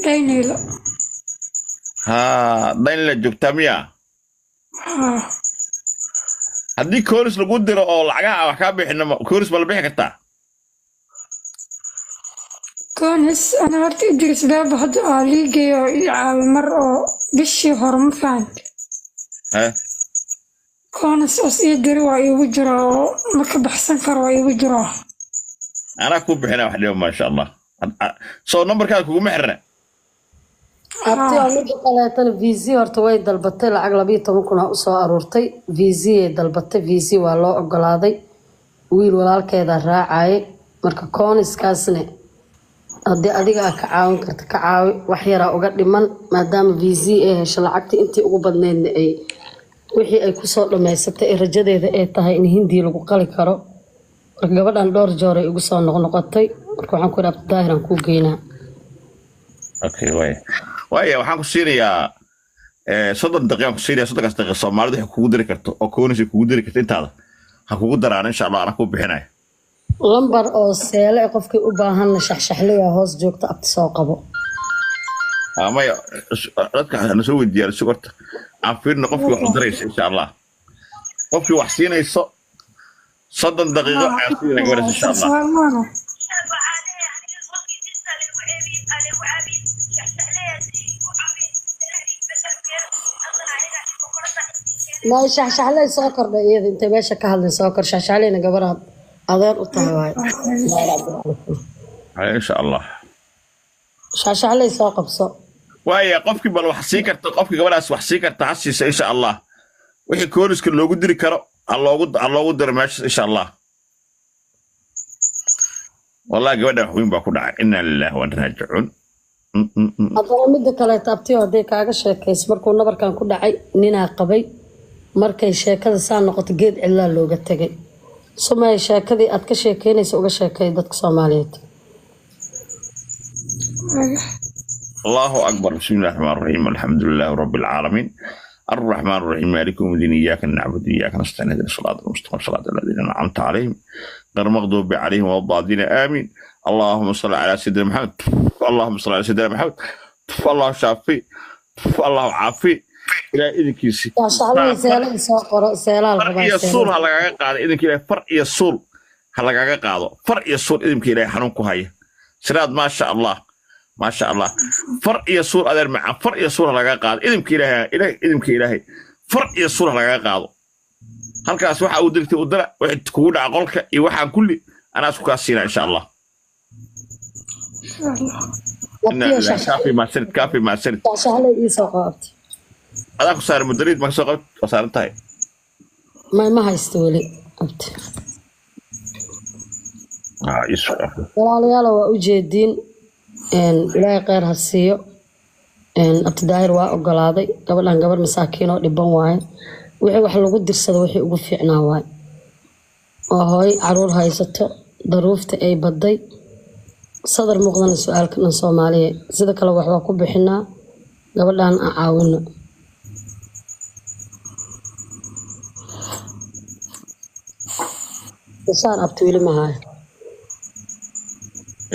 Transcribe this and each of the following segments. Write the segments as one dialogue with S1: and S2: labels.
S1: Daynilo.
S2: Haa, Daynila joogtaa miya?
S1: Haa.
S2: Haddii kooris lagu diro oo lacagaha aan wax kaa bixino, kooris ma la bixi kartaa?
S1: Koonis ana horta Idris Baaba hadda aa liigayo ii caawi mar oo bishii hore, ma fahant?
S2: Hee.
S1: Koonis os ii diri waa iigu jira oo ma ka baxsan karo, waa iigu jiraa.
S2: Anaa kuu bixina, wax dhiba, maasha Allah. Soo nambarkaaga kuguma xirna?
S3: Abti oo mida kaleetana visa horta way dalbatay, lacag 12,000 aa usoo aruurtay. Visayay dalbatay, visa waa loo ogolaaday, wiil walaalkeeda raacayay. Marka kooniskaasne haddii adiga aa ka caawin karta, ka caawi, wax yaraa uga dhiman, maadaama visa ay hesho, lacagta intii ugu badneydna ay wixii ay kusoo dhammaysatay ee rajadeeda ay tahay in Hindiya lagu qali karo. Marka gabadhan dhowr joor ay igu soo noqnoqotay. Marka waxaan ku idhi, Abti Daahir aan kuu geynaa.
S2: Okay, waaya, waxaan ku siinayaa 30 daqiiqaan ku siinaya. 30kaas daqiiqa Soomaalida waxay kugu diri karto oo koonis ay kugu diri karto intaada ha kugu daraan, insha Allah, anaa kuu bixinaya.
S3: Lambar oo seele eh qofkii u baahanna shaxshaxliyaa hoos joogta, abti soo qabo.
S2: Maya, dadka na soo weydiiyaan, sug horta aan fiirno qofkii wax u diraysa, insha Allah. Qofkii wax siinayso 30 daqiiqo aan siinaya gabadhaas, insha Allah.
S1: Saalmaano.
S3: May, shaxshaxley soo kordha, iyada intay meesha ka hadlay soo kor. Shaxshaxleyna gabadhaad adeer u tahay waaye.
S2: Insha Allah.
S3: Shaxshaxley soo qabso.
S2: Waaya, qofkii bal wax sii karta, qofkii gabadhaas wax sii karta ha siisa, insha Allah. Wixii kooriska loogu diri karo ha loogu diro meeshaas, insha Allah. Wallahi gabadha wax weyn baa ku dhacay, inna lillahi wa inna raajicuun.
S3: Haddana mida kaleeto, abtiyo, hadday kaaga sheekayso markuu nabarkan ku dhacay ninaa qabay, markay sheekada saa noqoto geed cidlaa looga tegay. Sumay, sheekadii aad ka sheekeynaysa uga sheekay dadka Soomaaliyeed.
S2: الله أكبر، بسم الله الرحمن الرحيم، الحمد لله رب العالمين، الرحمن الرحيم، مالك يوم الدين، إياك نعبد وإياك نستعين، اهدنا الصراط المستقيم، صراط الذين أنعمت عليهم غير المغضوب عليهم ولا الضالين، آمين. اللهم صل على سيدنا محمد، اللهم صل على سيدنا محمد. الله شافي، الله عافي، إلى إذنkiisi.
S3: Shaxshaxley seela soo qoro, seelaa la
S2: far
S3: rabaa.
S2: Iyo suul
S3: Seelada.
S2: Ha lagaga qaado idinka Ilahay, far iyo suul ha lagaga qaado, far iyo suul idinka Ilahay xanuun ku haya siraad. Maasha Allah, maasha Allah, far iyo suul, adeer macaan, far iyo suul ha lagaga qaado idinka Ilaahay, Ilahay idinka Ilaahay, far iyo suul ha lagaga qaado. Halkaas waxa uu dirtay u dira, wixii kugu dhaca qolka iyo waxaan kulli anaa isku kaa siinaa, insha Allah.
S1: Insha Allah.
S2: Inna
S3: Abtiyo.
S2: lillahi. Kaafi maasanid, kaafi maasanid.
S3: Shaxshaxley ii soo qabo, abti.
S2: Adaa ku saaran mudariid, ma soo qabt, waa saaran tahay.
S3: May, ma haysto weli, abti.
S2: Ah, ii soo.
S3: Walaalayaal, waa u jeediin, Ilaahay kheyr ha siiyo. Abti Daahir waa ogolaaday. Gabadhan gabar masaakiin oo dhiban waaye, wixii wax lagu dirsado wixii ugu fiicnaa waaye. Waa hooyo caruur haysato, daruufta ay baday. Sadar muuqdana su-aalka dhan Soomaaliya sida kale waxbaa ku bixinaa, gabadhan aan caawino. Saar, abti, weli ma hayo.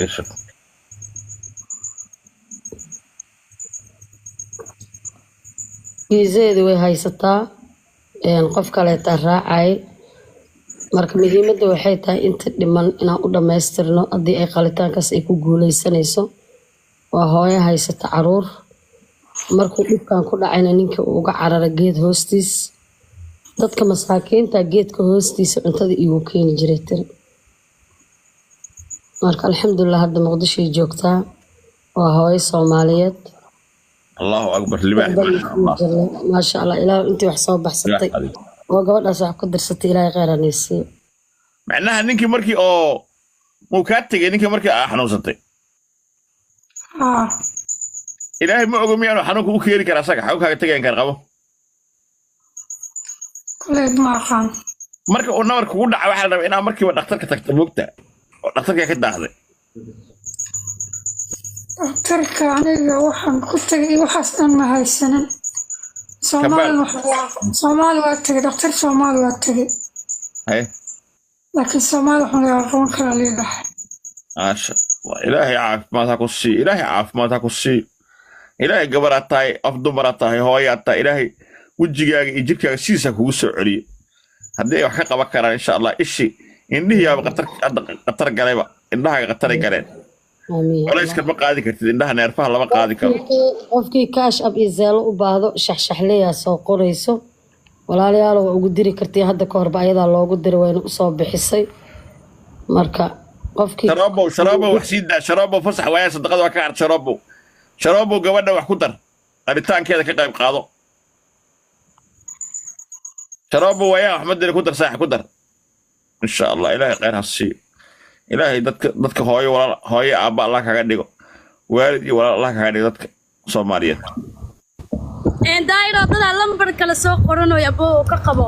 S2: Ii soo.
S3: Fiisadeedu way haysataa, qof kaleetaa raacay. Marka muhiimadda waxay tahay inta dhiman inaan u dhammaystirno haddii ay qalitaankaas ay ku guuleysanayso. Waa hooyo haysata caruur, markuu dhibkan ku dhacayna ninka uu uga carara geed hoostiis. Dadka masaakiinta geedka hoostiisa cuntada iigu keeni jiray, tiri. Marka alxamdulilah, hadda Muqdishoy joogtaa, waa hooyo Soomaaliyeed.
S2: Allahu akbar, libaax, maasha Allah.
S3: Maasha Allah, Ilaah intii wax soo baxsatay
S2: Libaax.
S3: oo gabadhaas wax ku dirsatay, Ilaahay kheyr ha siiyo.
S2: Macnaha ninkii markii oo muu kaa tegay, ninkii markii aa xanuunsatay?
S1: Haa.
S2: Ilaahay ma ogo miyaanu xanuunka u keeni kara asaga xanuun kaaga tegayan kar qabo?
S1: Kuleed ma aqaan.
S2: Marka uu nabar kugu dhaca waxaa la rabaa inaa markiiba dhakhtarka tagto, moogta oo dhakhtarka ka daahday.
S1: Dhakhtarka aniga waxaan ku tagay waxaas dhan ma haysanin. Soomaalina Soomaali waa tagay, dhakhtar Soomaali waa tagay.
S2: Haye.
S1: Laakiin Soomaali waxaan laga qaban karaa liidahay.
S2: Maasha. Ilaahay caafimaad ha ku siiyo, Ilaahay caafimaad ha ku siiyo. Ilaahay gabaraa tahay, af dumaraa tahay, hooyaa tahay, Ilaahay wejigaaga iyo jirkaaga sidiisa kugu soo celiyo. Haddii ay wax ka qaban karaan insha Allah, ishi indhihiyaaba khatar hadda khatar galayba, indhahaaga khataray galeen.
S3: Aamiin.
S2: Culayskan ma qaadi kartid, indhaha neerfaha lama qaadi karo.
S3: Qofkii Cash App iyo Zelle u baahdo, shaxshaxleyaa soo qorayso. Walaalayaal, waa ugu diri kartii. Hadda ka horba ayadaa loogu diray, wayna usoo bixisay. Marka qofkii
S2: Sharoobow, Sharoobow, wax sii daa. Sharoobow, fasax waaya, sadaqada waa ka har. Sharoobow, Sharoobow, gabadha wax ku dar, qaritaankeeda ka qayb qaado. Sharoobow, waaya, wax ma diri, ku dar saax, ku dar insha Allah. Ilaahay khayr ha siiyo. Ilaahay dadka hooyo, walaal, hooyo, aabba Allah kaga dhigo, waalid iyo walaal Allah kaga dhigo dadka Soomaaliyeed.
S4: Daayiro, dadaa lambar kale soo qoranayo, aboo ka qabo.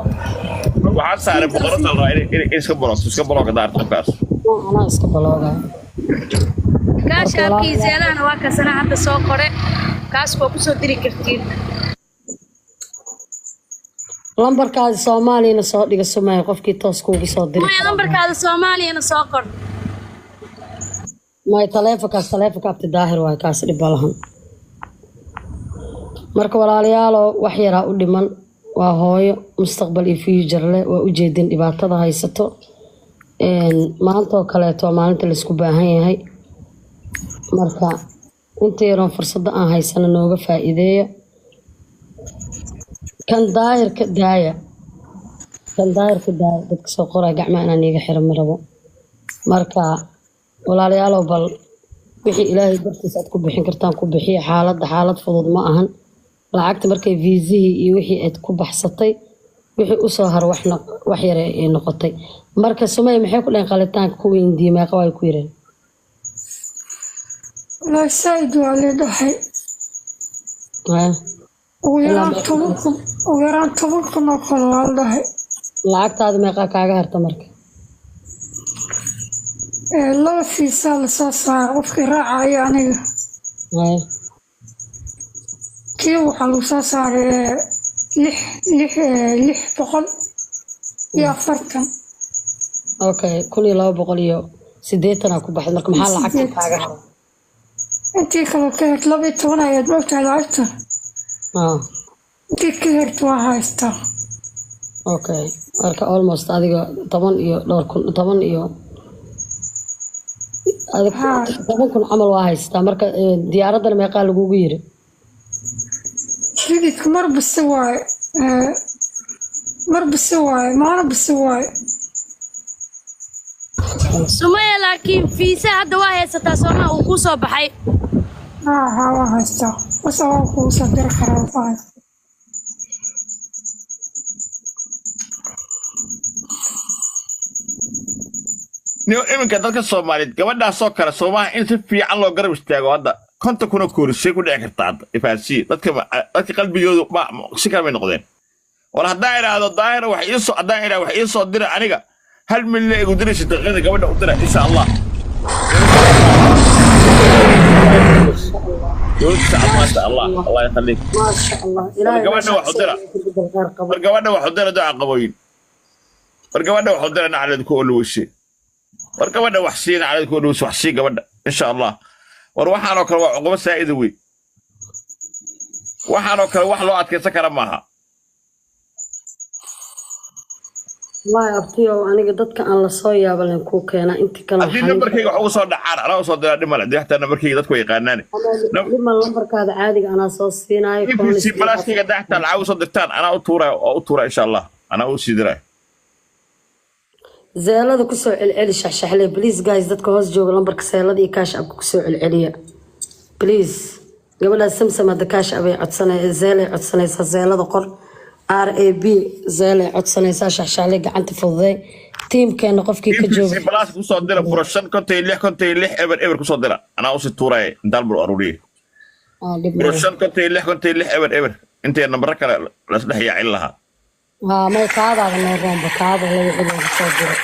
S2: Waxaa saaray boqorada la rabaa inay iska blockto, iska blocka daarta qofkaas.
S3: Anaa iska blockaya.
S4: Cash Appkii Zellehana waa kasana hadda soo qore, kaas waa kusoo diri kartiin.
S3: Lambarkaadi Soomaaliyana soo dhiga, Sumaya, qofkii toos kuugu soo diri
S4: Maya
S3: karo.
S4: Lambarkaada Soomaaliyana soo qor.
S3: Maya, taleefonkaas taleefonka abti Daahir waay, kaas dhib ma lahan. Marka walaalayaalo, wax yaraa u dhiman. Waa hooyo mustaqbal iyo future leh, waa ujeedin dhibaatada haysato. Maanta oo kaleeto waa maalinta laisku baahan yahay. Marka inta yaroon fursadda aan haysano nooga faa'iideeya. Kan Daahirka daaya, kan Daahirka daaya. Dadka soo qoraya gacmaha inaan iiga xiro ma rabo. Marka walaalayaalow, bal wixii Ilaahay dartiis aad ku bixin kartaan ku bixiya. Xaaladda xaalad fudud ma ahan. Lacagta markay viisihii iyo wixii aad ku baxsatay, wixii usoo har wax wax yar ay noqotay. Marka Sumaya, maxay ku dhaheen qalitaanka kuwa Indiya? Meeqa way ku yireen?
S1: Wallaahi saaid waa lii dhahay.
S3: Haya.
S1: Ugu
S3: Ilaa
S1: yaraan 10,000, ugu yaraan 10,000 oo kale waa la dhahay.
S3: Lacagtaada meeqaa kaaga harta marka?
S1: Laba fiisaa lasoo saaray qofkii raacaya aniga.
S3: Haya.
S1: Kii waxaa lagu soo saaray lix 640.
S3: Okay, 1,280 aa ku baxday. Marka maxaa lacagta kaaga haray?
S1: Intii kale ka hert 12 ayaad moogtahay lacagta. Intii ka hert waa haystaa.
S3: Okay, marka almost adiga toban iyo dhowr kun, toban iyo adiga 10,000 camal waa haystaa. Marka diyaaraddana meeqaa lagugu yiri?
S1: Tigidka mar bise waaye, mar bise waaye, maalin bise waaye.
S4: Sumaya, laakiin fiisa hadda waa haysataa soomaa uu kuu soo baxay?
S1: Haa haa, waa haystaa, bas waa kugu soo diri karaa, waa haystaa.
S2: Niyo, iminka dadka Soomaaliyeed gabadhaasoo kale soomaha in si fiican loo garab istaago. Hadda 50,000 oo koorisay ku dhici kartaa hadda ifahansiye dadka dadka qalbigoodu si kale bay noqdeen. War haddaan idhaahdo Daahir wax iisoo, haddaan idhaahdo wax iisoo dira aniga, 1 milyan igu diraysa daqiiqada gabadha u dira insha Allah. Dowladda shacab, maasha Allah, Allah yakhaliik.
S3: Maasha Allah, Ilaahay
S2: gabadha wax u dira.
S3: Bedel khayr qabo.
S2: War gabadha wax u dira, duca qabooyin. War gabadha wax u dira, nacleed ku oloweyse. War gabadha wax sii, nacleed ku oloweyse, wax sii gabadha insha Allah. War waxaan oo kale waa cuqubo saa'ida wey. Waxaan oo kale wax loo adkaysan kara maaha.
S3: Wallaahi abtiyo, aniga dadka aan lasoo yaaba leen kuu keenaa intii kale.
S2: Haddii nambarkayga wax ugu soo dhacaan, anaa usoo diraa, dhib male. Dee xataa nambarkayga dadku way yaqaanaane.
S3: Dhiman, lambarkaada caadiga anaa soo siinaayo.
S2: EVC Pluskayga haddaa xataa lacag usoo dirtaan, anaa u tuuraya oo u tuura insha Allah, anaa u sii diraya.
S3: Zelleda kusoo celceli, shaxshaxle, please guys. Dadka hoos jooga, lambarka Zelleda iyo Cash Appka kusoo celceliya, please. Gabadhaas Samsam hadda Cash App ay codsanay, Zelle ay codsanaysaa. Zelleda qor, RAB Zelle ay codsanaysaa. Shaxshaxle, gacanta fududee tiimkeena qofkii ka
S2: EVC
S3: jooga.
S2: Plus kusoo dira 05 56 56 0 0 kusoo dira, anaa usii tuuraya intaan bul aruuriyay.
S3: Aa, dhib
S2: furo
S3: male.
S2: 5 56 56 0 0, intay nambaro kale lasdhex yaacin lahaa.
S3: Haa, may, kaadaada noo roomba, kaada la wixii loogu soo diro.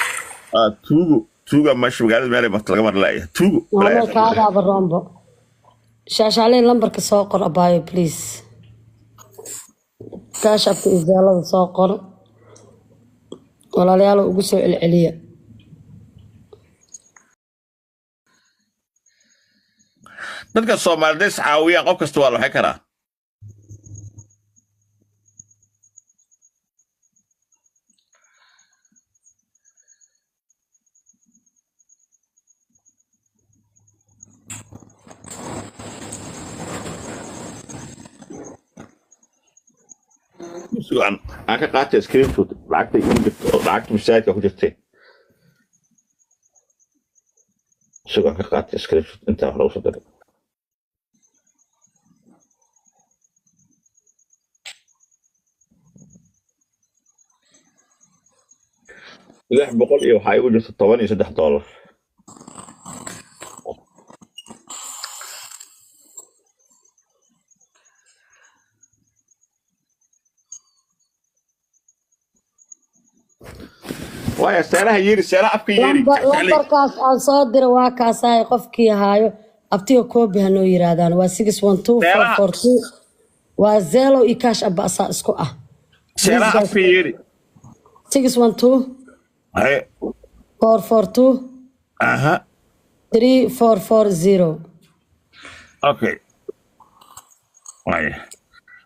S2: Ah, tuugo tuuga meesha magaalada meelay marta laga marlaaya tuugo.
S3: Haa, may, kaadaaba roombo. Shaashaale, lambarka soo qor abaayo, please. Cash Appka iyo Zelleda soo qor. Walaalayaal, ugu soo celceliya.
S2: Dadka Soomaaliyeed is caawiyaan, qof kasta waa la waxay karaa. Sugan aan ka qaatay screenshot lacagta igu jirta oo lacagta masaajidka ku jirtay. Sugan ka qaatay screenshot intaa wax lagu soo diray. 600 iyo waxaa igu jirta $13. Waaya seelaha yeeri, seelaha afka yeeri.
S3: Lambarkaas aan soo dira waa kaasaay, qofkii haayo abtiga koobi hanoo yiraahdaan waa 612442, waa Zello iyo Cash App asaa isku ah.
S2: Seelaha afka yeeri.
S3: 612
S2: Haye.
S3: 442 3440.
S2: Okay, waaya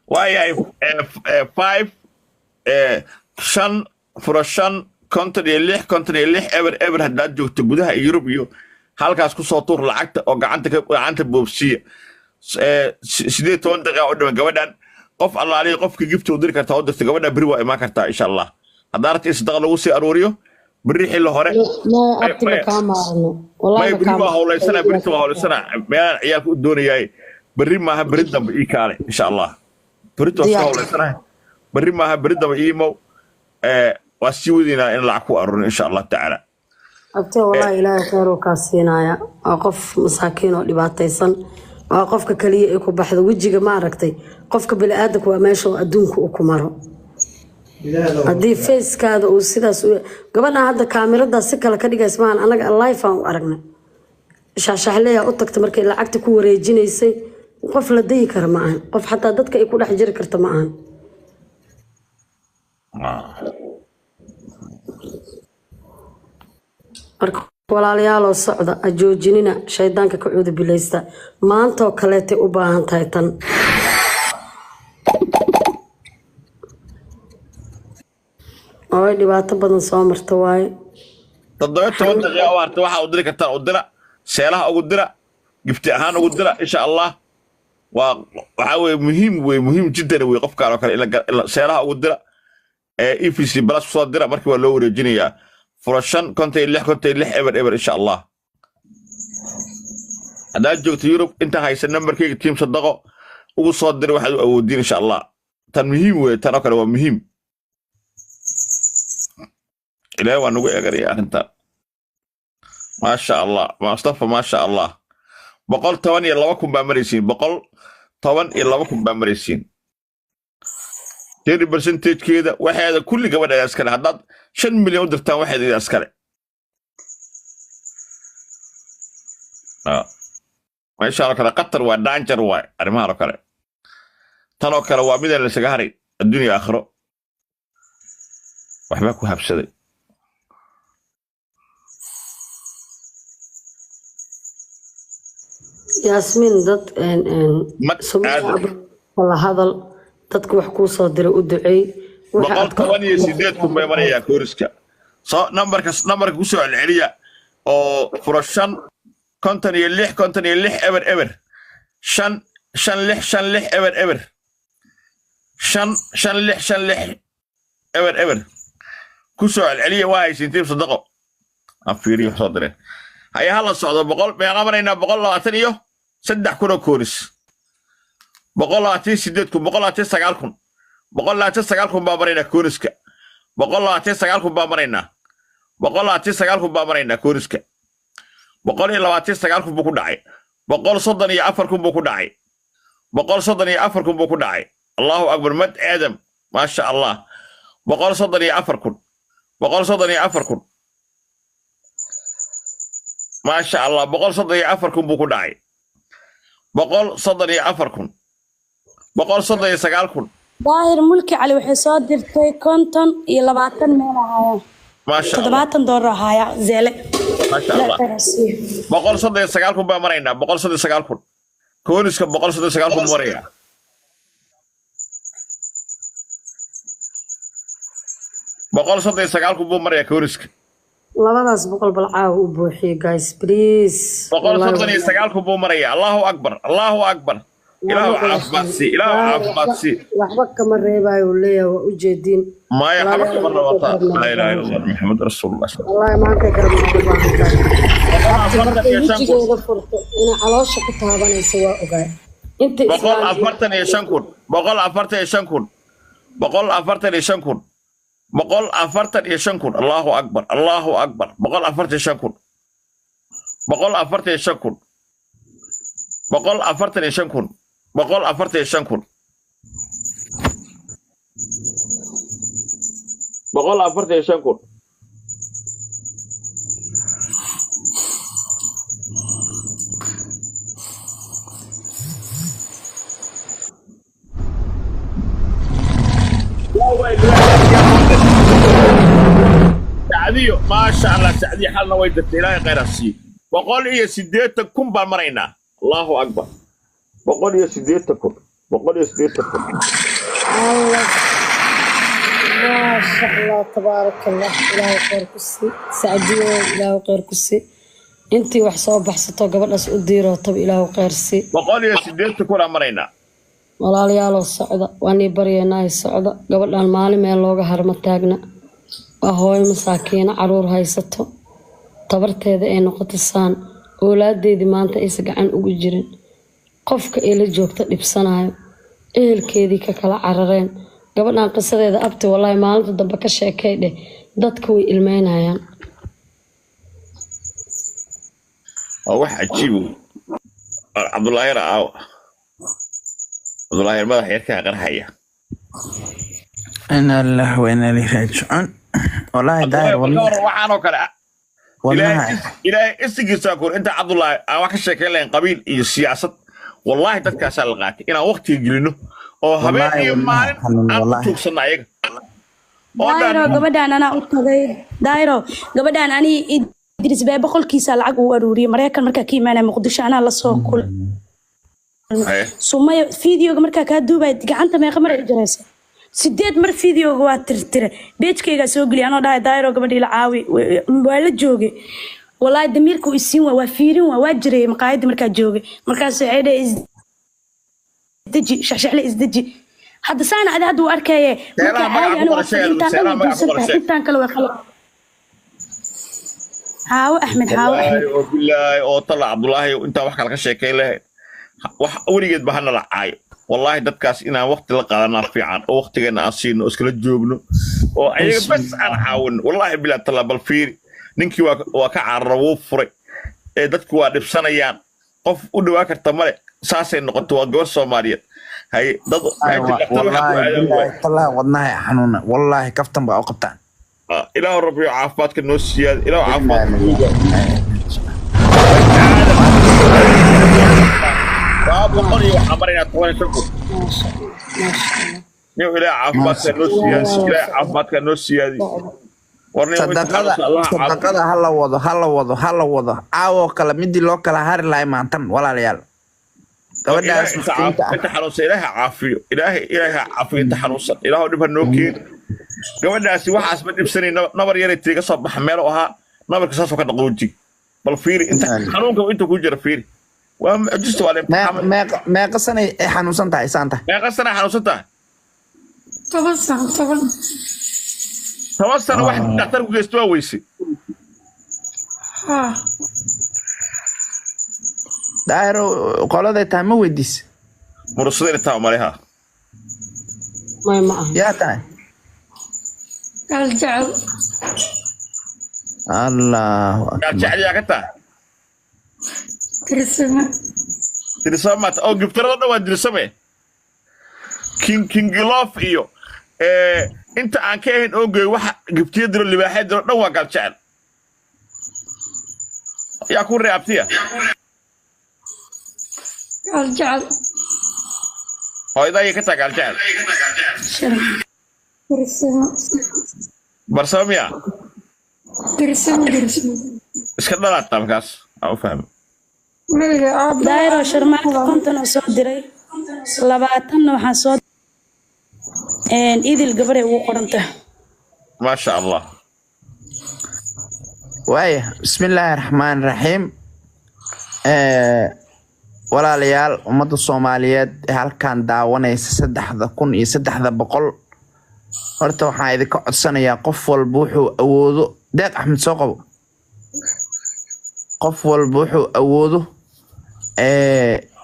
S2: waayahay, 5 5 furo 5 56 56 0 0. Haddaad joogto gudaha Yurub iyo halkaas kusoo tuur lacagta oo gacanta gacanta boobsiiya. 18 daqiiqa u dhiman gabadhan. Qof allaaliya qofka gifta u diri kartaa u dirta gabadha. Beri waa imaan kartaa insha Allah haddaa rabta in sadaqa lagu sii aruuriyo beri xilli hore.
S3: Maya, abti, ma kaa maarno wallahi.
S2: May
S3: ma
S2: beri
S3: kaa
S2: waa howlaysana, berita waa howlaysana, meelaan ciyaalka u doonayaay. Berri maaha, beri dambe ii kaale insha Allah. Berita waa iska
S3: Diyaar.
S2: howlaysanahay. Berri maaha, beri dambe iimow. Waa sii wadaynaa in lacag ku aruurin insha Allah tacaala.
S3: Abti, wallahi Ilaahay khayr uu kaa siinaya. Waa qof masaakiin oo dhibaataysan, waa qofka kaliya ee ku baxda wejiga. Ma aragtay, qofka bini'aadamka waa meesha uu adduunka uu ku maro. Haddii facekaada uu sidaas u gabadhan hadda kaamiradaas si kale ka dhigaysa maahan, anaga live aan u aragnay. Shaxshaxleeya u tagta markay lacagta ku wareejinaysay. Qof la dayi kara ma ahan, qof xataa dadka ay ku dhex jiri karta ma ahan. Marka walaalayaaloo socda, ha joojinina, shaydaanka ka cuudu bilaysta. Maantoo kaleetay u baahan tahay tan oo ay dhibaato badan soo marta waaye.
S2: 17 daqiiqa u harta. Waxaa u diri kartaan u dira, seelaha ugu dira, gifti ahaan ugu dira insha Allah. Waa waxaa weye muhiim wey, muhiim jiddan wey qofkaan oo kale in seelaha ugu dira ee EVC Plus kusoo dira. Markii waa loo wareejinayaa. Furo 5 56 56 0 0 insha Allah. Haddaad joogto Yurub, inta haysa nambarkayga Team Sadaqo ugu soo dira waxaad u awoodiin insha Allah. Tan muhiim wey, tan oo kale waa muhiim. Ilaahay waa nagu eeganaya arrintan. Maasha Allah, Mustafa, maasha Allah. 112,000 baa maraysiin, 112,000 baa maraysiin. 30 percentagekeeda waxeeda kulli gabadha iskale. Haddaad 5 milyan u dirtaan, waxeeda iskale. Meeshaan oo kale qatar waa danger waay. Arrimahan oo kale, tan oo kale waa midaan laysaga haray adduunya aakhiro. Waxbaa ku habsaday.
S3: Yaasmiin, dad
S2: Mad
S3: Sumaya
S2: aadan.
S3: La hadal dadka wax kuu soo diray, u duceey waxa
S2: boqol
S3: aad ka
S2: 18,000 bay marayaa kooriska. Soo nambarka kusoo celceliya oo furo 5 56 56 0 0 5 5 6 5 6 0 0 5 5 6 5 6 0 0 kusoo celceliya. Waa haysiin Team Sadaqo. Aan fiiriyo wax soo direen. Haya, hala socdo. Boqol meeqa maraynaa? 123,000 oo kooris, 128,000, 129,000, 129,000 baa maraynaa kooriska. 129,000 baa maraynaa, 129,000 baa maraynaa kooriska. 129,000 buu ku dhacay, 134,000 buu ku dhacay, 134,000 buu ku dhacay. Allahu akbar, mad aadam, maasha Allah. 134,000, 134,000, maasha Allah. 134,000 buu ku dhacay, 134,000, 139,000.
S4: Daahir Mulki Cali waxay soo dirtay 50 iyo 20 meel ahaaya.
S2: Maasha Allah.
S4: $70 ahaaya Zelle.
S2: Maasha Allah. 139,000 baa maraynaa, 139,000. Kooniska 139,000 maraya. 139,000 buu maraya kooniska.
S3: Labadaas boqol bal caawa u buuxiye, guys, please.
S2: 139,000 buu maraya. Allahu akbar, allahu akbar. Ilaahu caafimaad sii, ilaahu caafimaad sii.
S3: Waxba kama reebaayo uu leeyahay, waa ujeediin.
S2: Maya, xaba kama rabata. Laa ilaaha illa allah, maxamed rasuulullah.
S3: Wallaahi maanta garab ugu baahan tahay. Abti, markay wejigeeda furto inay caloosha ku taabanayso waa ogaa inta
S2: 145,000, 145,000, 145,000, 145,000. Allahu akbar, allahu akbar. 145,000, 145,000, 145,000, 145,000, 145,000. Sacdiyo, maasha allah, Sacdiyo xalna way dirtay. Ilaahay khayr ha siiyo. 180,000 baan maraynaa. Allahu akbar. 180,000, 180,000.
S3: Allah, maasha allah, tabaaraka allah. Ilaahay khayr ku sii, Sacdiyo. Ilaahay khayr ku sii. Intii wax soo baxsato gabadhaas u diirootaba, ilaahu khayr sii.
S2: 180,000 aan maraynaa.
S3: Walaaliyaaloo, socda, waa nii baryaynaayo, socda. Gabadhan maalin meel looga harma taagna. Waa hooyo masaakiino, caruur haysato, tabarteeda ay noqoto saan, oolaadeedii maanta aysa gacan ugu jirin, qofka ay la joogta dhibsanayo, ehelkeedii ka kala carareen. Gabadhan qisadeeda, abti, wallaahi maalinta dambe ka sheekay dheh, dadka way ilmeynayaan.
S2: Waa wax cajiib wey. Cabdullaahi yar aaw, Cabdullaahi yar madax yarkaa qarxaya.
S5: Inna lillahi wa inna ilayhi raaji'uun. Wallaahi daahir.
S2: Cabdullaahi,
S5: wallahi
S2: ka waran waxaan oo kale?
S5: Wallahi.
S2: Ilaahay isigiisaa kur inta Cabdullaahi aan wax ka sheekeyn lahayn qabiil iyo siyaasad, wallaahi dadkaasaa la qaatay inaan waqtiga gelino oo habeen
S5: Wallaahi
S2: iyo
S5: wallahi
S2: maalin
S5: xanuun
S2: aan u
S5: wallaahi.
S2: tuugsanno ayaga oo
S4: Daayro,
S2: dhan.
S4: Gabadhaan anaa u tagay. Daayro, gabadhaan ani Idris bee boqolkiisa lacag uu aruuriyay Maraykan markaa ka imaanaya Muqdisho, anaa lasoo kulmay.
S2: Haye.
S4: Sumaya, fiideoga markaa kaa duubay gacanta meeqa mar ay jaraysa? 8 mar. Fiideoga waa tirtire, beejkaygaa soo geliyay anoo dhahay Daayro gabadhii la caawi. Waa la joogay, walaahi damiirka uu isiin waa fiirin, waa jiray maqaayadii markaa joogay. Markaas waxay dhahay isdeji, shaxshaxle, isdeji. Hadda saana adi hadda uu arkaye
S2: Seeraha
S4: marka
S2: magaca
S4: caadi
S2: ku
S4: anigu
S2: qora
S4: afar
S2: sheeg,
S4: intaan dhan
S2: seeraha
S4: way
S2: magaca ku
S4: duusan
S2: qora
S4: tahay.
S2: sheeg.
S4: Intaan kale way khala. Xaawo Axmed, Xaawo Axmed.
S2: Wallaahi oo bilaahi oo tala, Cabdullaahi, intaan wax kale ka sheekeyn lahayn, wax weligeed ba hana la caayo. Wallaahi dadkaas inaan waqti la qaadanaa fiican oo waqtigeena aan siino oo iskala joogno oo ayaga bas aan caawino. Wallaahi bilaa tala, bal fiiri, ninkii waa ka carara, wuu furay ee dadku waa dhibsanayaan, qof u dhawaa karta male, saasay noqoto. Waa gabar Soomaaliyeed. Haye, dad meesha dhaktar waxaa ku
S5: Wallaahi
S2: aadan waay.
S5: Billaahi tallaahi wadnaha xanuuna, wallaahi kaftan baa u qabtaan.
S2: Ah, ilaahu rabbiyo caafimaadka noo siyaada, ilaahu caafimaadka noo 200 iyo waxaa maraynaa 15,000.
S3: Maasha allah, maasha allah.
S2: Nin ilaahay caafimaadka noo siyaadi, ilaahay caafimaadka noo siyaadi. War nin inta
S5: Sadaqada
S2: xanuunsan Allah caafiyo.
S5: Sadaqada ha la wado, ha la wado, ha la wado. Caawoo kale midii loo kala hari lahay maantan, walaalayaal, gabadhaas
S2: ilaahay inta
S5: miskiinta ah.
S2: Inta xanuunsan ilaahay caafiyo, ilaahay, ilaahay ha caafiyo inta xanuunsan. Ilaahu dhib ha noo keeni. Gabadhaasi waxaas ma dhibsanayn, nabar yaray tiiga soo baxa meel u ahaa, nabarka saasoo ka dhaqooji. Bal fiiri inta xanuunka inta ku jira, fiiri, waa mucjiso, waa la imtixaamay.
S5: Meeqa sanay ay xanuunsan tahay saanta?
S2: Meeqa sana xanuunsan tahay?
S1: 10 sano, 10.
S2: 10 sano wax dhakhtar ku geysto waa weyse.
S1: Haa.
S5: Daahiro, qoladay tahay ma weydiis?
S2: Murusada inay taa umaleha.
S3: May, ma aha.
S5: Yaa tahay?
S1: Gaal Jecel.
S5: Allahu
S2: Gaal
S5: akbar.
S2: Jecel yaa ka tahay?
S1: Dirsame.
S2: Dirsame maata oo giftarada dhan waa dirsame. King Kingilof iyo inta aan ka ahayn oogey waxa giftiya diro, libaaxya diro dhan waa Gaal Jecel. Yaa ku reabtiya?
S1: Gaal Jecel.
S2: Hooyada ayay ka tahay Gaal Jecel.
S1: Dirsame.
S2: Barsame miya?
S1: Dirsame, dirsame.
S2: Iska dhalaata markaas aan u fahmay.
S1: Meliga aabbe.
S4: Daayiro Sharmaarka 50 oo soo diray, 20-na waxaan soo Idil gabaray ugu qoranta.
S2: Maasha Allah.
S5: Waaya, bismillaahi raxmaani raxiim. Walaalayaal, ummadda Soomaaliyeed ee halkan daawanaysa, 3300, horta waxaan idinka codsanayaa qof walba wuxuu awoodo. Deeq Axmed soo qabo. Qof walba wuxuu awoodo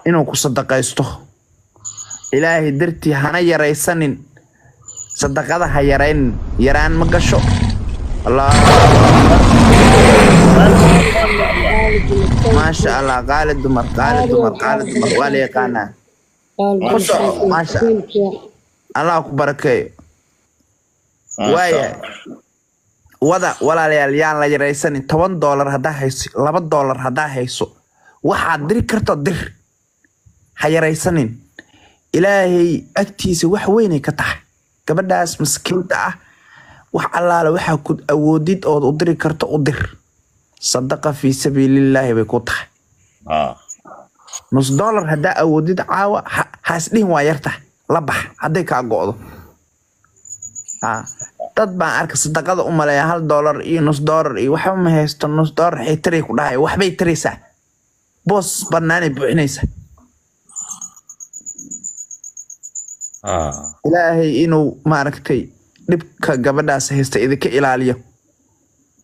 S5: inuu ku sadaqaysto Ilaahay dartii, hana yaraysanin sadaqada, ha yaraynin, yaraan ma gasho. Allahu akbar, maasha Allah. Qaali dumar, qaali dumar, qaali dumar waa la yaqaanaa. Ku soco, maasha Allah, ku barakeeyo. Waaya, wada walaalayaal, yaan la yaraysanin. $10 haddaa hayso, $2 haddaa hayso, waxaad diri karto dir, ha yaraysanin. Ilaahay agtiisa wax weynay ka tahay gabadhaas maskiinta ah. Wax allaale waxaa ku awoodid ood u diri karto u dir, sadaqa fii sabiilillaahi bay ku tahay. Nus dollar haddaa awoodid caawa, ha isdhihin waa yartahay, la bax hadday kaa go'do. Ha, dad baan arka sadaqada u maleeya $1 iyo nus dollar iyo waxba ma haysto, nus dollar xitaray ku dhahay. Waxbay taraysaa, boos banaanay buuxinaysaa. Ilaahay inuu maaragtay dhibka gabadhaas haysta idinka ilaaliyo,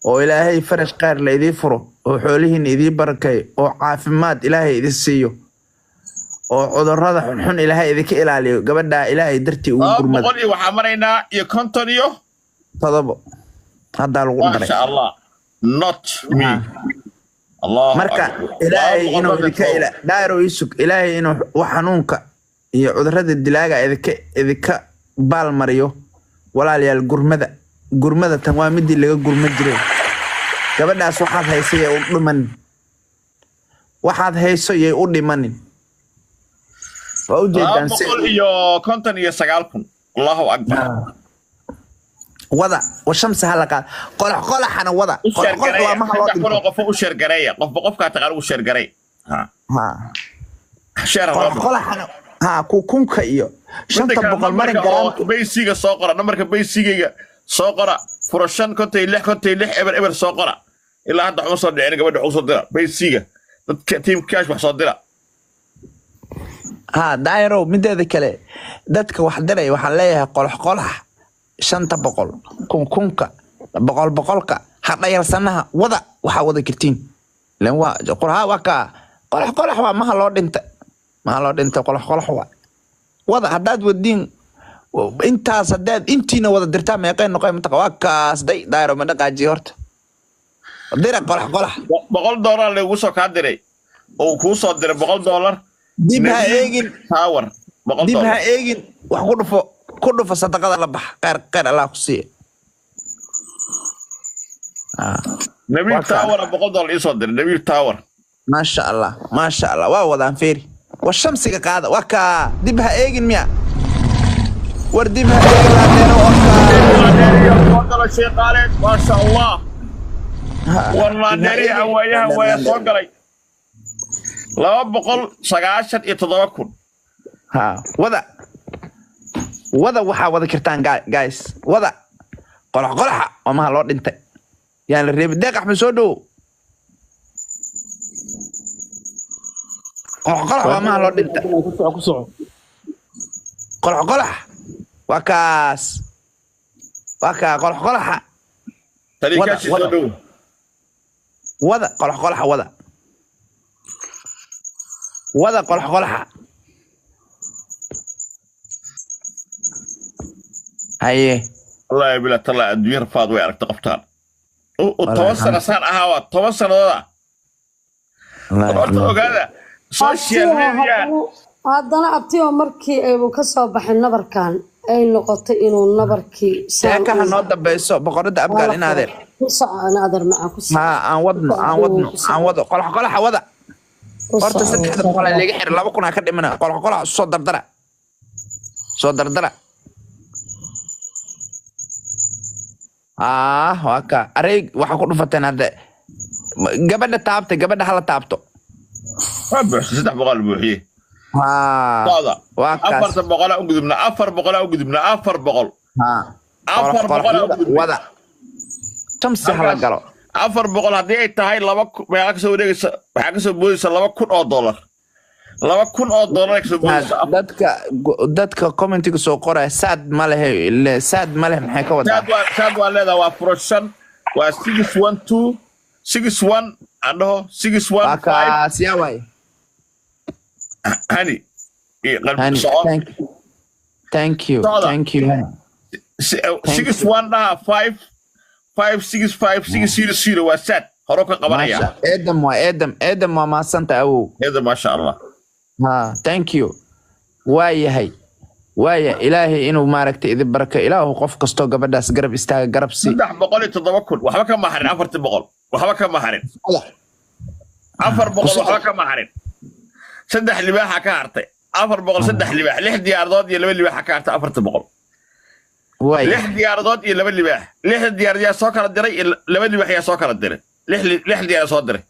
S5: oo Ilaahay farash khayr la idii furo, oo xoolihiina idii barakeeyo, oo caafimaad Ilaahay idin siiyo, oo cudurrada xunxun Ilaahay idinka ilaaliyo. Gabadhaa Ilaahay dartii ugu
S2: laba
S5: gurmada.
S2: Boqol iyo waxaa maraynaa iyo konton iyo
S5: todobo haddaa lagu daray.
S2: Maasha Allah, not me. Allahu
S5: Marka
S2: akbar.
S5: Ilaahay
S2: 200
S5: inuu idinka ila daaro isug, Ilaahay inuu wax xanuunka iyo cudurrada dilaaga idinka baalmariyo. Walaalayaal, gurmada, gurmada, tan waa midii laga gurma jiray. Gabadhaas waxaad hayso yay u dhimanin, waxaad hayso yay u dhimanin. Waa
S2: Laba
S5: ujeedaan si
S2: 159,000. Allahu akbar.
S5: Wada washamsi hala qaad, qolax qolaxana wada.
S2: U
S5: Qolax qolax waa
S2: share gareeya
S5: maha loo
S2: 3000
S5: dhinto.
S2: oo qof u share gareeya, qofba qofkaa taqaan ugu share gareey. Ha.
S5: Ha.
S2: Share ha loo
S5: Qolax
S2: dhigo.
S5: qolaxana ha ku kunka iyo
S2: Midda
S5: shanta
S2: kale,
S5: boqol marin
S2: nambarka oo
S5: garaamka.
S2: Baysiga soo qora, nambarka baysigayga soo qora, furo 5 56 56 0 0 soo qora. Ilaa hadda waxuma soo dhicin. Gabadha wax usoo dira baysiga, dadka team cash wax soo dira.
S5: Ha daayarow, mideeda kale, dadka wax diray waxaan leeyahay qolax qolax, 500, kun kunka, boqol boqolka, ha dhayalsanaha, wada waxaa wada kartiin. Ileen waa qolha, waa kaa qolax qolax, waa maha loo dhinta, maha loo dhinta. Qolax qolax waa wada. Haddaad wadiin intaas, haddaad intiina wada dirtaa, meeqay noqoy mataqa? Waa kaas day daayaro, ma dhaqaajiyo horta, dira qolax qolax.
S2: $100 lagu soo kaa diray oo kuu soo diray $100.
S5: Dib ha
S2: Nabiil
S5: eegin.
S2: Tower boqol
S5: Dib ha
S2: dollar.
S5: eegin, wax ku dhufo, ku dhufo, sadaqada la bax, khayr khayr Allah ku siiya. Ah,
S2: Nabiil
S5: waa kaa.
S2: Tower $100 ii soo diray Nabiil Tower.
S5: Maasha Allah, maasha Allah, waa wadaan. Feeri war shamsiga qaada, waa kaa. Dib ha eegin miya? War dib ha eegin laadeeno, waa kaa.
S2: Soo gala sheeqaaleed, maasha Allah.
S5: Ha,
S2: War
S5: dib ha
S2: laandeerihi
S5: eegin.
S2: awaayahan waaya soo galay 297,000.
S5: Ha, wada wada, waxaa wada kartaan guys, wada qolax qolaxa, waa maha loo dhintay, yaan la reebin. Deeq Axmed soo dhowo. Qolax qolax waa maha loo dhintay.
S6: Ku soco, ku soco.
S5: Qolax qolax waa kaas, waa kaa qolax qolaxa. Wada
S2: Taliikaashi soo
S5: wada
S2: dhowo.
S5: Wada qolax qolaxa, wada wada qolax qolaxa. Haye.
S2: Wallaahi bila tallaa, adduunya rafaad way aragta qoftaan.
S5: Wallaahi
S2: 10 sano saan ahaa, waa 10 sanadooda.
S5: Wallaahi
S2: Horta
S5: wallaahi.
S2: ogaada social
S3: Abtiyo
S2: media.
S3: Haddana abtiyo, markii aybu ka soo baxay nabarkan, ay noqotay inuu nabarkii saan
S5: Sheekaha
S3: u
S5: noo dambayso, boqorada
S3: waa
S5: Abgaal
S3: la
S5: in adeer.
S3: furay. Ku soco in adeer macaan, ku soco.
S5: Ha, aan wadno,
S3: Ku
S5: aan
S3: soco,
S5: wadno,
S3: ku
S5: aan
S3: soco.
S5: wado qolax qolaxa wada.
S3: Ku
S5: Horta
S3: soco.
S5: 300 aa laga xira, 2000 aa ka dhimana. Qolax qolax soo dardara, soo dardara. Ah, waa ka areeg waxaa ku dhufateen hadda. Gabadha taabta, gabadha hala taabto.
S2: Waa buuxsay, 300 buuxiyey.
S5: Haa.
S2: Socda.
S5: Waa kaas.
S2: 400 u gudubna, 400 u gudubna, 400.
S5: Haa.
S2: 400 u gudubna.
S5: Wada. Shamsi hala galo.
S2: 400 haddii ay tahay 2,000 meeqa kasoo wareegaysa? Waxaa kasoo boodaysa $2,000. $2,000 ay kasoo boodaysa.
S5: Dadka commentiga soo qoraya, saad ma lehe, saad ma leh, maxay ka wadaa?
S2: Saad waa leedahay, waa furo 5, waa 612 61 aan dhaho six one
S5: Waa
S2: five.
S5: Kaas yaa waay.
S2: Hani iyo qalbi
S5: Hani,
S2: soco.
S5: Thank you, thank you.
S2: Socda.
S5: Thank you, Hani. Thank
S2: Six one dhaha, 5 5 6 5 6 0 0 waa Saad hore ka qabanaya.
S5: Maasha Edam, waa Edam. Edam, waa mahadsanta, awow.
S2: Eeda, maasha Allah.
S5: Ha, thank you. Waa yahay, waaya Ilaahay inuu maaragtay idin baraka. Ilaahu qof kastoo gabadhaas garab istaaga garab si.
S2: 307,000 waxba kama harin, 400 waxba kama harin, 400 waxba kama harin. Saddex libaaxa ka hartay 400, saddex libaax, lix diyaaradood iyo laba libaaxa ka hartay 400.
S5: Waaya.
S2: Lix diyaaradood iyo laba libaax. Lixda diyaarad yaa soo kala diray iyo laba libaax yaa soo kala diray? Lix diyaarad soo diray.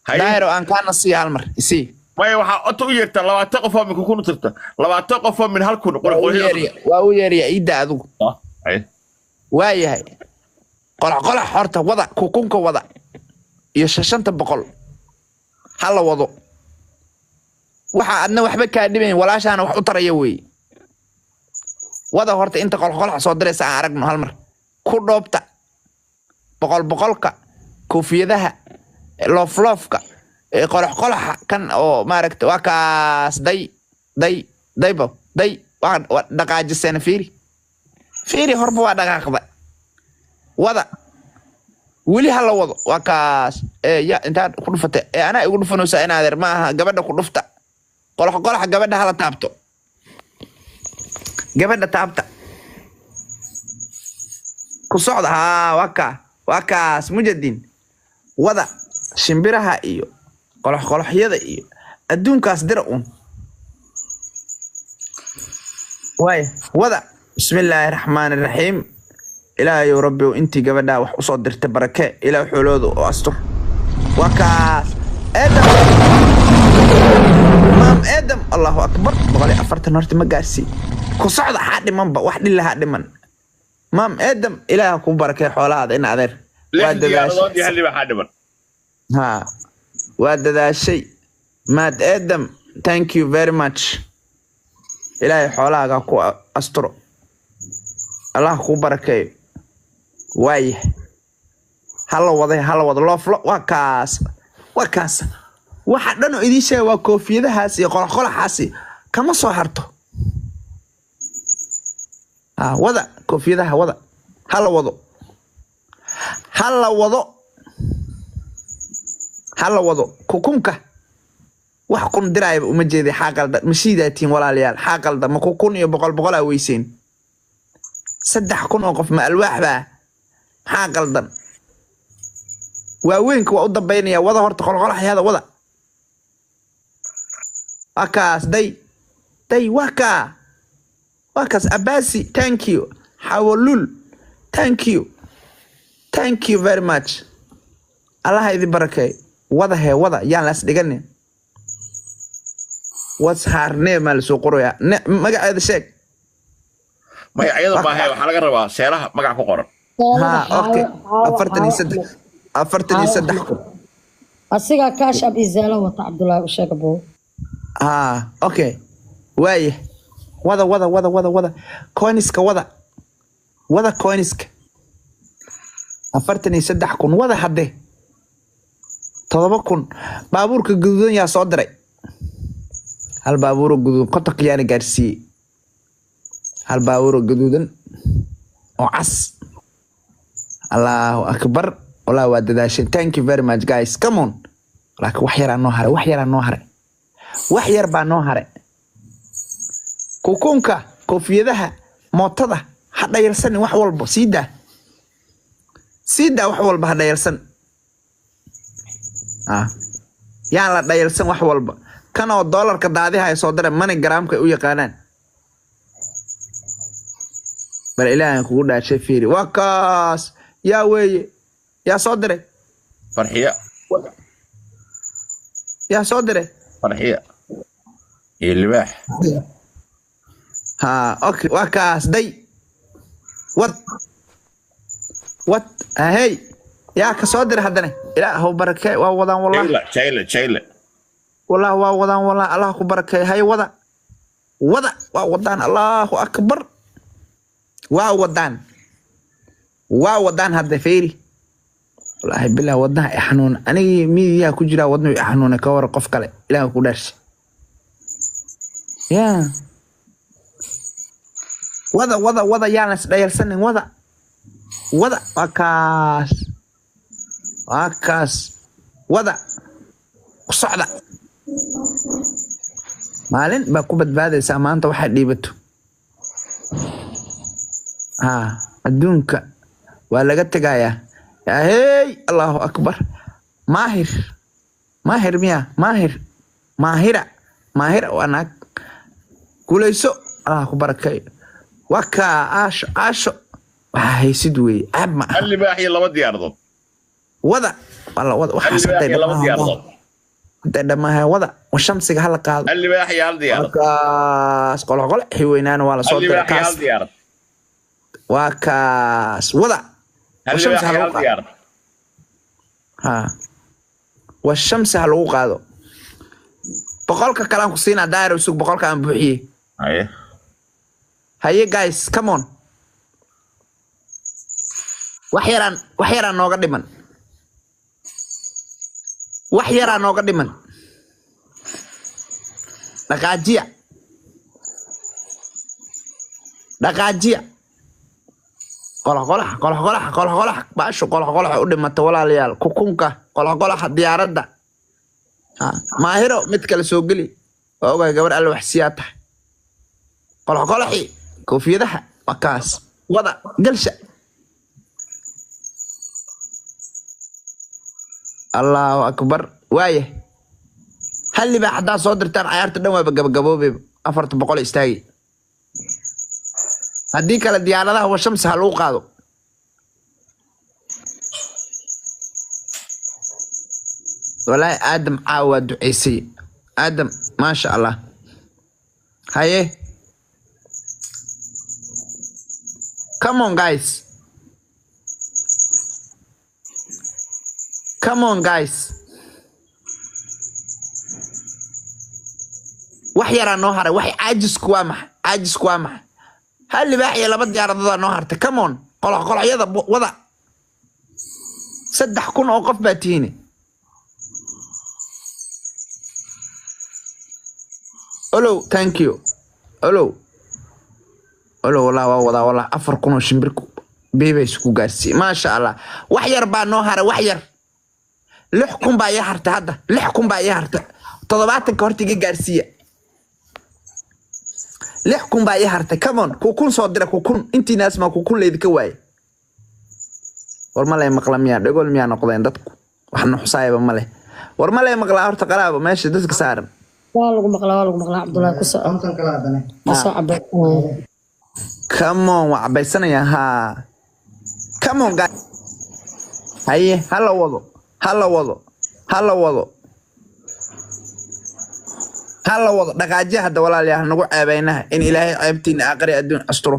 S2: Haye.
S5: Daahiro, aan kaana siiya hal mar, isii.
S2: Maya, waxaa ota u yeertaa 20 qof oo min kun u tirta, 20 qof oo min 1,000.
S5: Waa u yeeriya, waa u yeeriya iidda adigu.
S2: Haye.
S5: Waa yahay. Qolax qolax horta wada, kukunka wada iyo 500 ha la wado. Waxa adna waxba kaa dhibayn, walaashaana wax u taraya weeye. Wada horta inta qolax qolax soo diraysa aan aragno hal mar. Ku dhoobta boqol boqolka, koofiyadaha, loofloofka, qolax qolaxa kan oo maaragta. Waa kaas. Day, day, daybo, day. Waa dhaqaajiseen. Fiiri, fiiri, horba waa dhaqaaqda. Wada, weli ha la wado. Waa kaas. Ee ya intaad ku dhufatay ee anaa igu dhufanaysaa in adeer ma aha. Gabadha ku dhufta qolax qolaxa, gabadha hala taabto, gabadha taabta, ku socda. Haa, waa kaa, waa kaas mujadin. Wada shimbiraha iyo qolox qoloxyada iyo adduunkaas dira un. Waay, wada. Bismillaahi raxmaani raxiim. Ilaahayow, rabbiyow, intii gabadhaa wax usoo dirtay barake. Ilaah xoolooda oo astur. Waa kaas. Eedam, maam Eedam, Allahu akbar. 140 horta ma gaarsii. Ku socda, xaa dhimanba? Wax dhilahaa dhiman. Maam Eedam, Ilaah ku barakee xoolahaada, in adeer. Waa
S2: Lix diyaaradood iyo
S5: dadaashay.
S2: hal libaaxaa dhiman.
S5: Ha, waa dadaashay maad Eedam. Thank you very much. Ilaahay xoolahaaga ku asturo, Allah kuu barakeeyo. Waaya, hala waday, hala wado. Looflo, waa kaas, waa kaas. Waxa dhan oo idiin sheega waa koofiyadahaas iyo qoloxqolaxaas iyo kama soo harto. Ha, wada koofiyadaha, wada, hala wado, hala wado, hala wado kukunka. Wax kun diraayaba uma jeeday. Xaa qalda? Ma shiidaatiin, walaalayaal? Xaa qalda? Ma kukun iyo boqol boqolaa weyseen? 3,000 oo qof ma alwaax baa? Maxaa qaldan? Waaweynka waa u dambaynaya. Wada horta qolqolaxyada, wada. Waa kaas. Day, day, waa kaa, waa kaas. Abasi, thank you. Xawalul, thank you, thank you very much. Allaha idin barakeeyo. Wada hee, wada, yaan laas dhiganin. What's her name maa lasoo qorayaa? Magaceeda sheeg.
S2: Maya, iyada maahe, waxaa laga rabaa seeraha magac ku qoran.
S5: Ha, okay. 43, 43,000.
S3: Asigaa Cash App izaalo wata. Cabdullaahi, u sheega boo.
S5: Ha, okay. Waaya, wada, wada, wada, wada, wada coiniska, wada, wada coiniska. 43,000 wada hadde. 7,000. Baabuurka guduudan yaa soo diray? Hal baabuuroo guduudan 50 yaana gaarsiiyey. Hal baabuuroo guduudan oo cas. Allahu akbar, wallahi waa dadaasheen. Thank you very much, guys. Come on. Laakiin wax yaraa noo haray, wax yaraa noo haray, wax yar baa noo haray. Kukunka, koofiyadaha, mootada ha dhayalsanin. Wax walba sii daa, sii daa. Wax walba ha dhayalsan. Ah, yaan la dhayalsan wax walba. Kan oo doolarka daadiha ay soo direen, MoneyGramka ay u yaqaanaan. Bal Ilaahan kugu dhaashay, fiiri. Waa kaas. Yaa weeye? Yaa soo diray?
S2: Farxiya.
S5: Yaa soo diray?
S2: Farxiya iyo libaax.
S5: Ha, okay, waa kaas day. Wad wad, ahey, yaa ka soo diray haddana? Ilaahu barakee, waa wadaan wallah.
S2: Jayla, Jayla, Jayla.
S5: Wallah waa wadaan wallah, Allah ku barakeey. Hay, wada wada, waa wadaan. Allahu akbar, waa wadaan, waa wadaan. Hadda feeri, wallaahi bilaa wadnaha i xanuun. Anigii miidiyaha ku jiraa wadnuhu i xanuuna, ka war qof kale? Ilaah ku dhaarshe. Ya wada wada wada, yaan is dhayalsanin. Wada wada, waa kaas, waa kaas. Wada ku socda, maalin baa ku badbaadaysaa. Maanta waxaad dhiibato ha, adduunka waa laga tegayaa. Hey, allahu akbar. Maahir, Maahir miya? Maahir, Maahira, Maahira waa naag. Guulayso, Allah ku barakeeyo. Waa kaa Caasho, Caasho, waxaa haysid weeye, caab ma aha.
S2: Hal libaax iyo laba diyaaradood.
S5: Wada wala wada.
S2: Hal
S5: waxaas
S2: libaax
S5: hadday
S2: iyo laba
S5: dhamaahaan
S2: diyaaradood.
S5: Hadday dhamaahaan wada, wa shamsiga hala qaado.
S2: Hal libaax iyo hal diyaarad.
S5: Kaas qoloqolo weynaana waa lasoo
S2: Hal
S5: diray.
S2: libaax iyo
S5: Kaas
S2: hal diyaarad.
S5: Waa kaas, wada.
S2: Hal
S5: wa shamsi
S2: libaax
S5: ha
S2: iyo
S5: lagu
S2: hal
S5: qaado.
S2: diyaarad.
S5: Ha, wa shamsi ha lagu qaado. 100-ka kale aan ku siinaa, daayir sug, 100-ka aan buuxiyey.
S2: Haye.
S5: Haye guys, come on, wax yaraan, wax yaraan nooga dhiman, wax yaraa nooga dhiman. Dhaqaajiya, dhaqaajiya. Qolox qolax, qolox qolax, qolox qolax, baashu qolox qolax u dhimata walaalayaal. Kukunka, qolox qolaxa, diyaaradda. Ha, Maahiro, mid kale soo geli. Waa ogahay gabar alle wax siyaa tahay. Qolox qolaxi, koofiyadaha, waa kaas. Wada galsha. Allahu akbar. Waaya, hal libaax haddaa soo dirtaan, cayaarta dhan waaba gabagaboobay, 400 istaagi. Haddii kale diyaaradaha wa shamsi ha lagu qaado. Walaahi Aadam caawa waa duceysay. Aadam, maasha Allah. Haye, come on guys, come on guys. Wax yaraa noo haray. Wax caajisku waa maxay? Caajisku waa maxay? Hal libaax iyo laba diyaaradood noo hartay. Come on, qolox qoloxyada wada. 3000 oo qof baa tihiin. Olow, thank you olow, olow. Wallah waa wadaa wallah. 4000 oo shimbirku beebays ku gaarsiiyey, maasha Allah. Wax yar baa noo haray, wax yar. 6000 baa ii hartay hadda, 6000 baa ii hartay. 70-ka horta iga gaarsiiya. 6000 baa ii hartay. Come on, kukun soo dira, kukun. Intiinaas maa kukun leydika waaye? War ma lay maqla miyaa? Dhegol miyaa noqdeen dadku? Wax nuxsaayaba ma leh. War ma lay maqlaa horta? Qaraaba meesha dadka saaran.
S3: Waa lagu maqlaa, waa lagu maqlaa Cabdullaahi, ku soco.
S6: 50 kale haddana.
S3: Waa soo cabaysanaya.
S5: Come on, waa cabaysanaya. Ha, come on guys. Haye, hala wado, hala wado, hala wado, hala wado. Dhaqaajiya hadda walaalayaal, nagu ceebaynaha in Ilaahay ceebtiina aakhiri adduun asturo.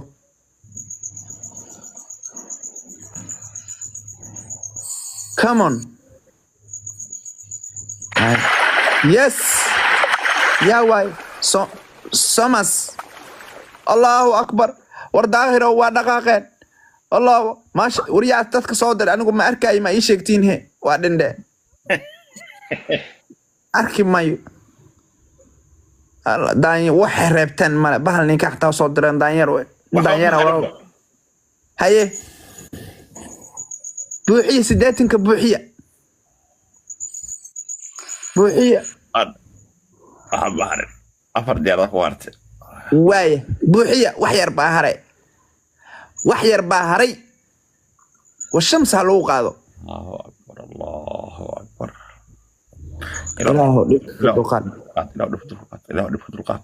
S5: Come on. Ay. Yes, yaa waay? So somas, allahu akbar. War Daahiro, waa dhaqaaqeen. Allahu maasha. Waryaa dadka soo diray? Anigu ma arkaayo, ma ii sheegtiin? He, waa dhindhe, arki mayo. Alla, daany waxay reebteen male. Bahal ninka xataa soo direen, daanyar we, daanyara waa. Haye, buuxiya 80-ka, buuxiya, buuxiya.
S2: Waxa baxarin afar diyaarad ku hartay.
S5: Waaya, buuxiya. Wax yar baa haray, wax yar baa haray. Wa shams ha lagu qaado.
S2: Allahu akbar, allahu akbar.
S5: Ilaahu dhibka dulqaad.
S2: Ilaahu dhibka dulqaad, Ilaahu dhibka dulqaad.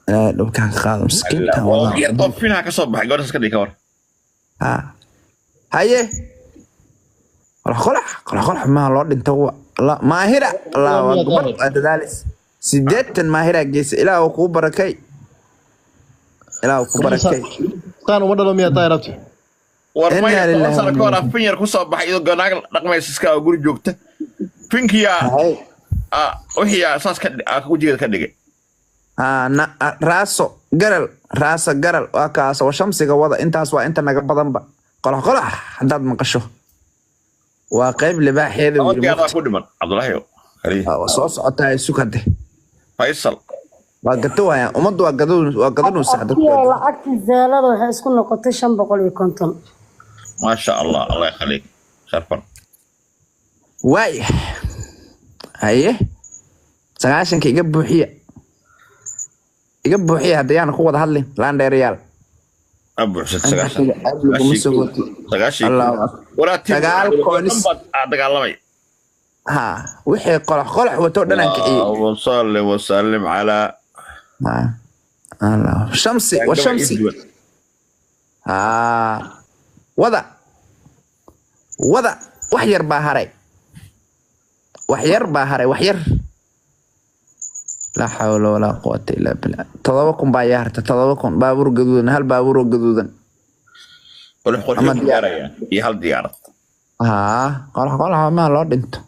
S5: Ilaahay dhibka ka qaado miskiintan wallahi.
S2: Yar doofinha ka soo baxay gabadhaas, ka dhig ka war.
S5: Ha, haye, qolax qolax, qolax qolax, maa loo dhinta? Wa Allah maahira Allahu akbar waa dadaalis 80 maahira geesa ilaahu kuu barakay ilaahu ku barakay
S6: Saan uma dhalo miyaa daahir abti?
S2: War
S5: Inna
S2: maya
S5: lillahi
S2: 10 sano
S5: wa
S2: ka hor
S5: inna
S2: fin yar ku soo baxay iyadoo naag dhaqmaysa iska oo guri joogta finkiyaa
S5: Hay.
S2: Wixii saas ka wejigeeda ka dhigay.
S5: Raaso garal raasa garal waa kaas oo shamsiga wada intaas waa inta naga badanba qolax qolax haddaad maqasho waa qayb libaaxeeda
S2: laba
S5: weli
S2: diyaaradaa ku dhiman Cabdulaahi kaliya.
S5: Waa soo socotaa sugade.
S2: Faysal
S5: waa gato waayaan ummaddu waa gado waa gadanaysaa dadku.
S3: Abtiyo lacagtii zeelada waxay isku noqotay 550.
S2: Maasha Allah, Allah yakhliik sharfan.
S5: Waay haye 90-ka iga buuxiya iga buuxiya haddayaan ku wada hadlin laandheerayaal.
S2: Abuuxsad 90.
S5: Aad laguma soo gooti.
S2: 90.
S5: Allahu akbar.
S2: Walaa tiim
S5: Sagaal koonis.
S2: Dagaalamay.
S5: Ha wixii qolax qolax wato dhanaan kiciyey.
S2: Allahumma salli wa sallim calaa
S5: Ha. Allah shamsi wa shamsi ha wada wada wax yar baa haray wax yar baa haray wax yar laa xawla walaa quwata illaa billah 7,000 baa yaa harta 7,000 baabuur gaduudan hal baabuur oo gaduudan.
S2: Qolx qolxyo
S5: Ama
S2: ku gaarayaan iyo hal diyaarad.
S5: Haa qolax qolax maa loo dhinto.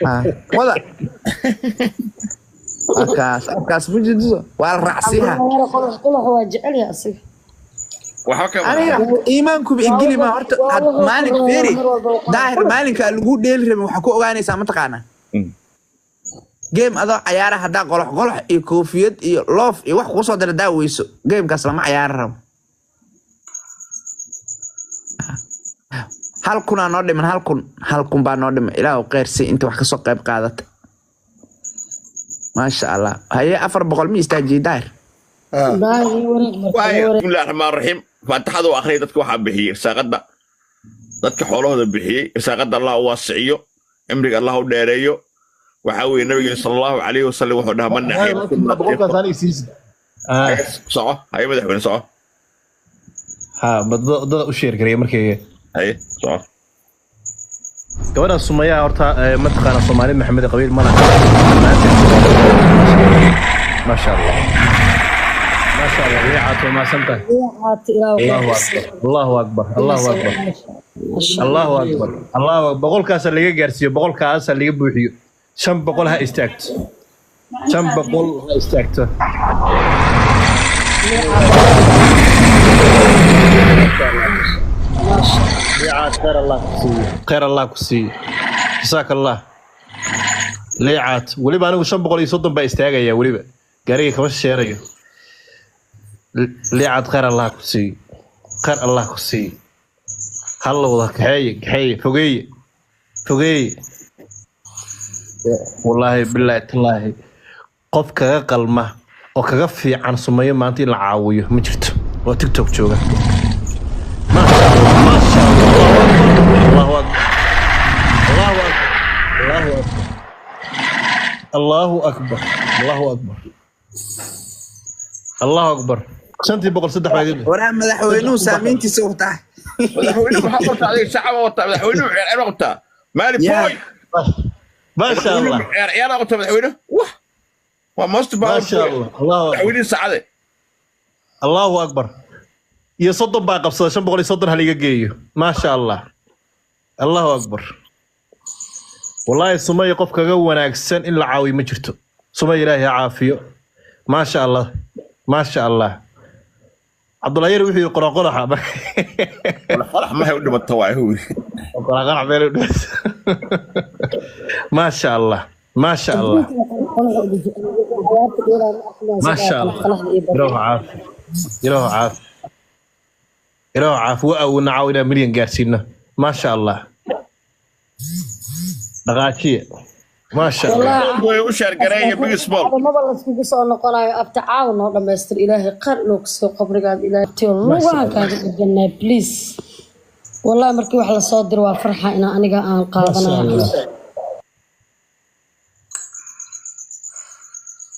S5: Ha, wada akaas akaas mujidiso waa la raacsiiha.
S3: Qolax qolax waa jecel yahay asiga.
S2: Waxba ka
S5: Aniga iimaankuba igeli ma horta had maalin feeri daahir maalinka lagu dheeli rabin waxaa ku ogaanaysaa mataqaanaa game adoo cayaara haddaa qolox qolox iyo koofiyad iyo loof iyo wax kuu soo dira daa weyso gamekaas lama cayaari rabo. 1,000-aa noo dhiman 1,000 1,000 baa noo dhiman ilaahu kheyr sii inta wax kasoo qayb qaadata maasha allah haye 400 ma istaajiyey daahir.
S3: Daahir wareeg marka
S2: waaya
S3: wareeg.
S2: Bismillahi raxmaan raxiim faatixada u akhriyay dadka waxaa bixiyey irsaaqada dadka xoolahooda bixiyey irsaaqada Allah u waasiciyo cimriga Allah u dheereeyo waxaa weeye nabigeena sala allahu calayhi wasalam wuxuu dhahaa man
S6: Daahir,
S2: naxiya
S6: boqolkaas aniga siisid.
S2: Soco haye madaxweyne soco.
S6: Ha, dada u sheer gareeya markay
S2: haye soco.
S6: Gabadha Sumayaa horta mataqaana Soomaali Maxamed qabiil ma laha. Maasha Allah. Maasha Allah, way caato maasan tahay.
S3: Caati ilaahu
S6: Allahu akbar. Allahu akbar. Allahu akbar. Allahu akbar. Allahu akbar. Boqolkaas laga gaarsiiyo, boqolkaas laga buuxiyo. 500 ha istaagto. 500 ha istaagto. Liicaad khayr Allah ku siiyo. Khayr Allah ku siiyo. Jazaak Allah. Liicaad weliba anigu 530 baa istaagaya weliba. Gaariga kama sheerayo. Liicaad khayr Allah ku siiyo. Khayr Allah ku siiyo. Halla wada kaxeeye kaxeeye fogeeye fogeeye. Wallaahi billaahi tallaahi qof kaga qalma oo kaga fiican Sumayo maanta in la caawiyo ma jirto oo TikTok jooga. Maasha Allah, maasha Allah, Allahu akbar, Allahu akbar, Allahu akbar, Allahu akbar, Allahu akbar, Allahu akbar. 500 saddex baa idin.
S5: Waraa madaxweynuhu saamayntiisa wataa.
S2: Madaxweynuhu maxaa qabtaa adiga shacaba wataa madaxweynuhu ciyaar ciyaar qabtaa maali
S5: Yeah.
S2: boy.
S6: Maasha Allah,
S2: ciyaar ciyaar qabtaa madaxweynuhu wah waa most
S6: maasha
S2: powerful
S6: Allah, Allahu akbar,
S2: madaxweynihii saacade.
S6: Allahu akbar. Iyo 30 baa qabsada 530 haliga geeyo. Maasha Allah, Allahu akbar. Wallaahi Sumaya qof kaga wanaagsan in la caawiyo ma jirto. Sumaya ilaahay ha caafiyo. Maasha Allah, maasha Allah. Cabdullahi yar wuxuu yiri qorax qoraxa.
S2: Qolax maxay u dhimata waa huuri.
S6: Qorax qorax meel u dhis. Maasha Allah, maasha Allah, maasha Allah. Ilaahu caafi, ilaahu caafi, ilaahu caafi. Wa awna caawinaa milyan gaarsiino. Maasha Allah. Dhaqaajiye. Maasha Allah.
S2: Way u sheergareeya big small.
S3: Maba laiskugu soo noqonayo abti caawa noo dhamaystir ilaahay qar inuu kusoo qabrigaad ilaahay abtiyo lugahan kaaga dhiganaa please wallahi markii wax lasoo diro waa farxa inaa aniga aan
S6: Maasha
S3: qaadanayo.
S6: Allah.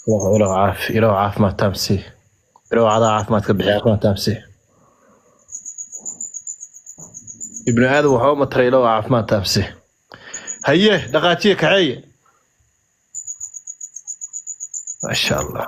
S6: Ilaahu caafi, ilaahu caafimaad taamsii. Ilaahu cadaa caafimaad ka bixi, caafimaad taamsii. Ibnu aadam waxba ma taraylo oo caafimaad taabse. Haye, dhaqaajiye, kaxeeye. Maasha Allah.